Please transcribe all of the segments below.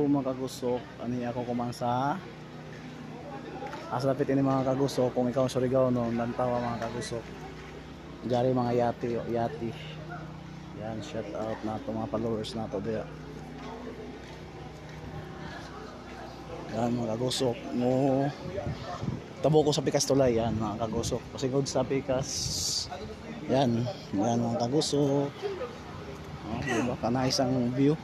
Mga kagusok, ani ako kuman sa asa lapit ini, mga kagusok. Kung ikaw Surigao, no, lantawa, mga kagusok. Jari mga yati, oh, yati. Yan, shout out na to mga followers na to diya. Yan, mga kagusok mo, tabo ko sa Pikas tulay. Yan, mga kagusok, kasi good sa Pikas. Yan, yan, mga kagusok. Oh, diba? Kana isang view.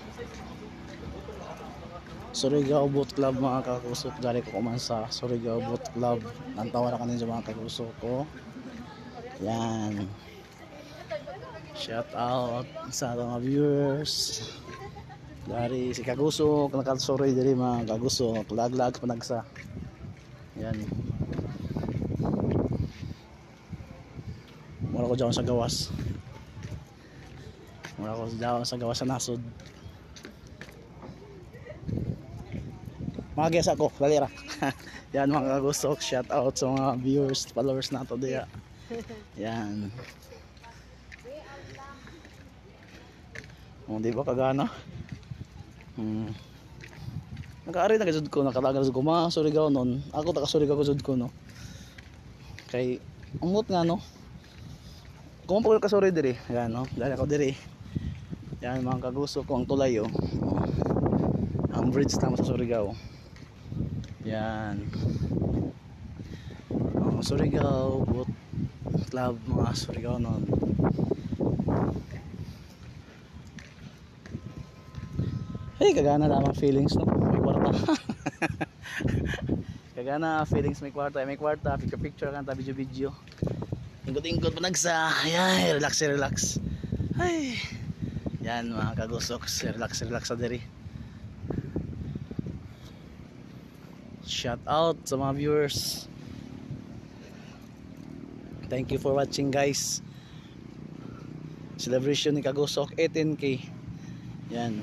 Surigao Boat Club, mga kagusok. Dari ko kuman sa Surigao Boat Club. Nantawa na kanin sa mga kagusok ko. Yan. Shout out sa mga viewers. Dari si Kagusok, nakasuroy diri, mga kagusok, laglag panagsa. Yan. Mura ko dyan sa gawas. Mura ko dyan sa gawas sa nasod. Mga guys ako, lalira. Yan, mga kagusok, shout out sa mga viewers, followers nato diya. Yan. Oh, di ba kagana? Nakaari na jud ko, nakalaga jud ko mga Surigao nun. Ako taga Surigao ko jud ko, no. Kay umot nga, no. Kung pa ka suri diri, yan, no. Dali ako diri. Yan, mga kagusok ko, ang tulay, oh. Oh. Ang bridge tama sa Surigao. Yan. Oh, Surigao Boat Club, mga Surigao nun. Hey, kagana lamang feelings, no. May kwarta. Kagana feelings may kwarta, may kwarta, picture picture kan ta, video video. Ingkot-ingkot panagsa. Ay, relax relax. Ay. Yan, mga kagusok, relax relax sa diri. Shout out sa mga viewers. Thank you for watching, guys. Celebration ni Kagusok 18K. Yan.